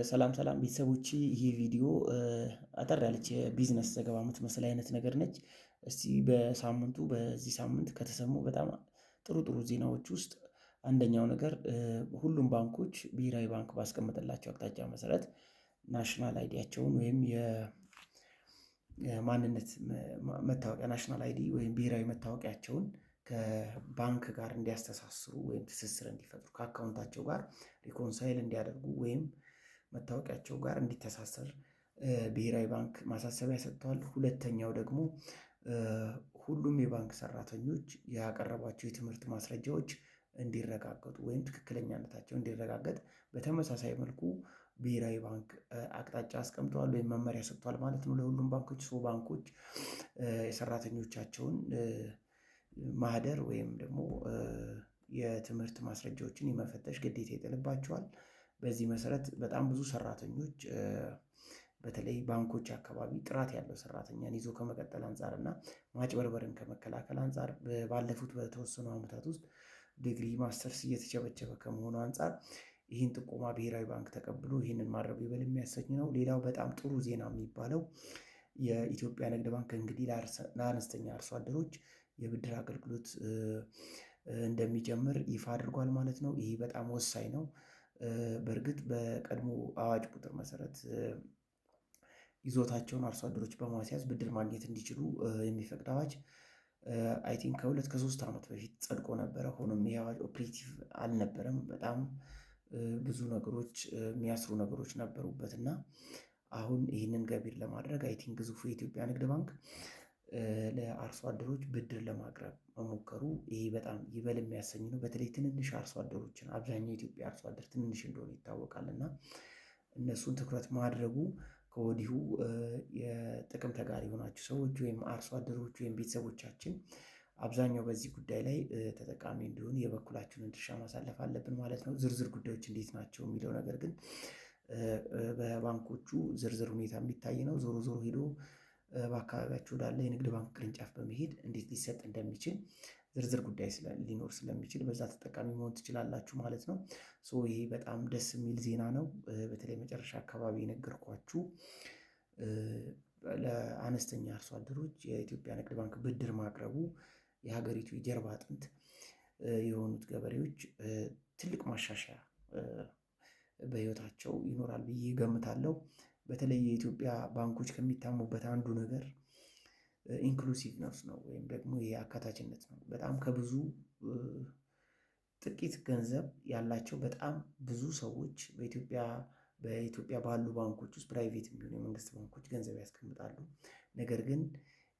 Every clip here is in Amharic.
ሰላም ሰላም ቤተሰቦቼ፣ ይህ ቪዲዮ አጠር ያለች የቢዝነስ ዘገባ የምትመስል አይነት ነገር ነች። እስቲ በሳምንቱ በዚህ ሳምንት ከተሰሙ በጣም ጥሩ ጥሩ ዜናዎች ውስጥ አንደኛው ነገር ሁሉም ባንኮች ብሔራዊ ባንክ ባስቀመጠላቸው አቅጣጫ መሰረት national ID ያቸውን ወይም የማንነት መታወቂያ national ID ወይም ብሔራዊ መታወቂያቸውን ከባንክ ጋር እንዲያስተሳስሩ ወይም ትስስር እንዲፈጥሩ፣ ከ account ኣቸው ጋር reconcile እንዲያደርጉ ወይም መታወቂያቸው ጋር እንዲተሳሰር ብሔራዊ ባንክ ማሳሰቢያ ሰጥተዋል። ሁለተኛው ደግሞ ሁሉም የባንክ ሰራተኞች ያቀረቧቸው የትምህርት ማስረጃዎች እንዲረጋገጡ ወይም ትክክለኛነታቸው እንዲረጋገጥ በተመሳሳይ መልኩ ብሔራዊ ባንክ አቅጣጫ አስቀምጠዋል ወይም መመሪያ ሰጥቷል ማለት ነው ለሁሉም ባንኮች። So ባንኮች የሰራተኞቻቸውን ማህደር ወይም ደግሞ የትምህርት ማስረጃዎችን የመፈተሽ ግዴታ ይጥልባቸዋል። በዚህ መሰረት በጣም ብዙ ሰራተኞች፣ በተለይ ባንኮች አካባቢ ጥራት ያለው ሰራተኛን ይዞ ከመቀጠል አንጻር እና ማጭበርበርን ከመከላከል አንጻር፣ ባለፉት በተወሰኑ ዓመታት ውስጥ ዲግሪ፣ ማስተርስ እየተቸበቸበ ከመሆኑ አንጻር ይህን ጥቆማ ብሔራዊ ባንክ ተቀብሎ ይህንን ማድረጉ ይበል የሚያሰኝ ነው። ሌላው በጣም ጥሩ ዜና የሚባለው የኢትዮጵያ ንግድ ባንክ እንግዲህ ለአነስተኛ አርሶ አደሮች የብድር አገልግሎት እንደሚጀምር ይፋ አድርጓል ማለት ነው። ይህ በጣም ወሳኝ ነው። በእርግጥ በቀድሞ አዋጅ ቁጥር መሰረት ይዞታቸውን አርሶ አደሮች በማስያዝ ብድር ማግኘት እንዲችሉ የሚፈቅድ አዋጅ I think ከ2 ከ3 ዓመት በፊት ጸድቆ ነበረ። ሆኖም ይህ አዋጅ operative አልነበረም። በጣም ብዙ ነገሮች፣ የሚያስሩ ነገሮች ነበሩበት እና አሁን ይህንን ገቢር ለማድረግ I think ግዙፉ የኢትዮጵያ ንግድ ባንክ ለአርሶ አደሮች ብድር ለማቅረብ መሞከሩ ይሄ በጣም ይበል የሚያሰኝ ነው። በተለይ ትንንሽ አርሶ አደሮችን፣ አብዛኛው የኢትዮጵያ አርሶ አደር ትንንሽ እንደሆነ ይታወቃል፣ እና እነሱን ትኩረት ማድረጉ ከወዲሁ የጥቅም ተጋሪ የሆናችሁ ሰዎች ወይም አርሶ አደሮች ወይም ቤተሰቦቻችን አብዛኛው በዚህ ጉዳይ ላይ ተጠቃሚ እንዲሆኑ የበኩላችንን ድርሻ ማሳለፍ አለብን ማለት ነው። ዝርዝር ጉዳዮች እንዴት ናቸው የሚለው ነገር ግን በባንኮቹ ዝርዝር ሁኔታ የሚታይ ነው። ዞሮ ዞሮ ሄዶ በአካባቢያችሁ ወዳለ የንግድ ባንክ ቅርንጫፍ በመሄድ እንዴት ሊሰጥ እንደሚችል ዝርዝር ጉዳይ ሊኖር ስለሚችል በዛ ተጠቃሚ መሆን ትችላላችሁ ማለት ነው። So ይሄ በጣም ደስ የሚል ዜና ነው። በተለይ መጨረሻ አካባቢ የነገርኳችሁ ለአነስተኛ አርሶ አደሮች የኢትዮጵያ ንግድ ባንክ ብድር ማቅረቡ የሀገሪቱ የጀርባ አጥንት የሆኑት ገበሬዎች ትልቅ ማሻሻያ በህይወታቸው ይኖራል ብዬ እገምታለሁ። በተለይ የኢትዮጵያ ባንኮች ከሚታሙበት አንዱ ነገር inclusiveness ነው ወይም ደግሞ ይሄ አካታችነት ነው። በጣም ከብዙ ጥቂት ገንዘብ ያላቸው በጣም ብዙ ሰዎች በኢትዮጵያ ባሉ ባንኮች ውስጥ፣ private የሚሆኑ የመንግስት ባንኮች ገንዘብ ያስቀምጣሉ። ነገር ግን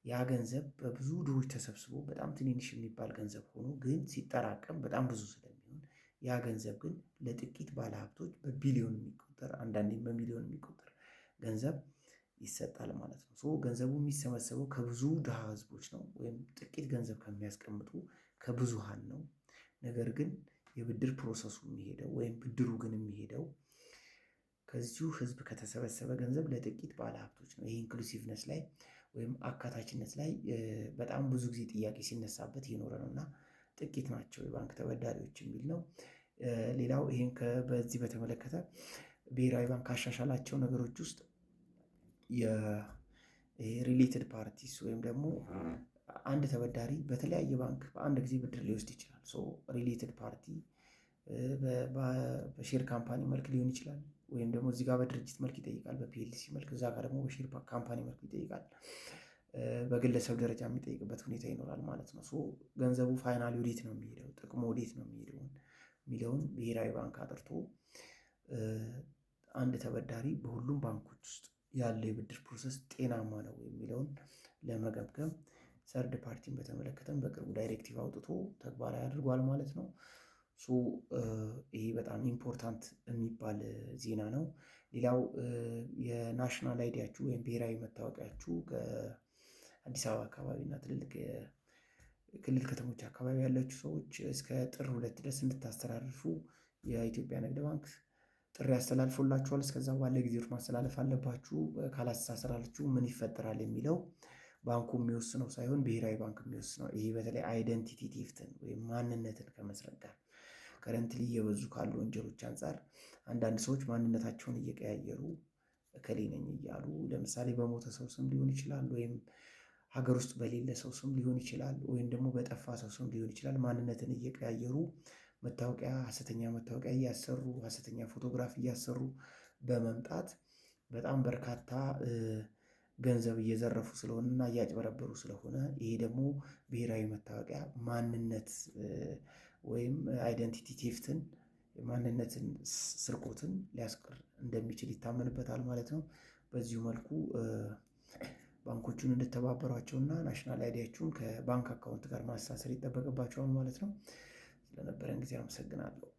ያ ገንዘብ በብዙ ድሆች ተሰብስቦ በጣም ትንንሽ የሚባል ገንዘብ ሆኖ ግን ሲጠራቀም በጣም ብዙ ስለሚሆን ያ ገንዘብ ግን ለጥቂት ባለሀብቶች በቢሊዮን የሚቆጠር፣ አንዳንዴም በሚሊዮን የሚቆጠር ገንዘብ ይሰጣል ማለት ነው። So ገንዘቡ የሚሰበሰበው ከብዙ ድሃ ህዝቦች ነው ወይም ጥቂት ገንዘብ ከሚያስቀምጡ ከብዙሃን ነው። ነገር ግን የብድር process ኡ የሚሄደው ወይም ብድሩ ግን የሚሄደው ከዚሁ ህዝብ ከተሰበሰበ ገንዘብ ለጥቂት ባለሀብቶች ነው። ይህ inclusiveness ላይ ወይም አካታችነት ላይ በጣም ብዙ ጊዜ ጥያቄ ሲነሳበት የኖረ ነው እና ጥቂት ናቸው የባንክ ተበዳሪዎች የሚል ነው። ሌላው ይህን በዚህ በተመለከተ ብሔራዊ ባንክ ካሻሻላቸው ነገሮች ውስጥ የ related parties ወይም ደግሞ አንድ ተበዳሪ በተለያየ ባንክ በአንድ ጊዜ ብድር ሊወስድ ይችላል። So related party በ share company መልክ ሊሆን ይችላል ወይም ደግሞ እዚህ ጋር በድርጅት መልክ ይጠይቃል፣ በ PLC መልክ፣ እዛ ጋር ደግሞ በ share company መልክ ይጠይቃል። በግለሰብ ደረጃ የሚጠይቅበት ሁኔታ ይኖራል ማለት ነው። So ገንዘቡ finally ወዴት ነው የሚሄደው፣ ጥቅሙ ወዴት ነው የሚሄደው የሚለውን ብሔራዊ ባንክ አጥርቶ አንድ ተበዳሪ በሁሉም ባንኮች ውስጥ ያለው የብድር process ጤናማ ነው የሚለውን ለመገምገም third party ን በተመለከተም በቅርቡ directive አውጥቶ ተግባራዊ አድርጓል ማለት ነው። So ይሄ በጣም important የሚባል ዜና ነው። ሌላው የ national ID ያችሁ ወይም ብሔራዊ መታወቂያችሁ ከአዲስ አበባ አካባቢ እና ትልልቅ ክልል ከተሞች አካባቢ ያላችሁ ሰዎች እስከ ጥር 2 ድረስ እንድታስተላልፉ የኢትዮጵያ ንግድ ባንክ ጥሪ አስተላልፎላችኋል። እስከዛ ባለ ጊዜ ማስተላለፍ አለባችሁ። ካላስተሳሰራችሁ ምን ይፈጠራል የሚለው ባንኩ የሚወስነው ሳይሆን ብሔራዊ ባንክ የሚወስነው። ይሄ በተለይ identity theft ን ወይም ማንነትን ከመስረቅ ጋር currently እየበዙ ካሉ ወንጀሎች አንጻር አንዳንድ ሰዎች ማንነታቸውን እየቀያየሩ እከሌ ነኝ እያሉ፣ ለምሳሌ በሞተ ሰው ስም ሊሆን ይችላል፣ ወይም ሀገር ውስጥ በሌለ ሰው ስም ሊሆን ይችላል፣ ወይም ደግሞ በጠፋ ሰው ስም ሊሆን ይችላል። ማንነትን እየቀያየሩ መታወቂያ፣ ሐሰተኛ መታወቂያ እያሰሩ፣ ሐሰተኛ ፎቶግራፍ እያሰሩ በመምጣት በጣም በርካታ ገንዘብ እየዘረፉ ስለሆነ እና እያጭበረበሩ ስለሆነ፣ ይሄ ደግሞ ብሔራዊ መታወቂያ ማንነት ወይም identity theft ን፣ ማንነትን ስርቆትን ሊያስቀር እንደሚችል ይታመንበታል ማለት ነው። በዚሁ መልኩ ባንኮቹን እንድተባበሯቸውና national ID ያችሁን ከባንክ account ጋር ማስተሳሰር ይጠበቅባቸዋል ማለት ነው። ስለነበረን ጊዜ አመሰግናለሁ።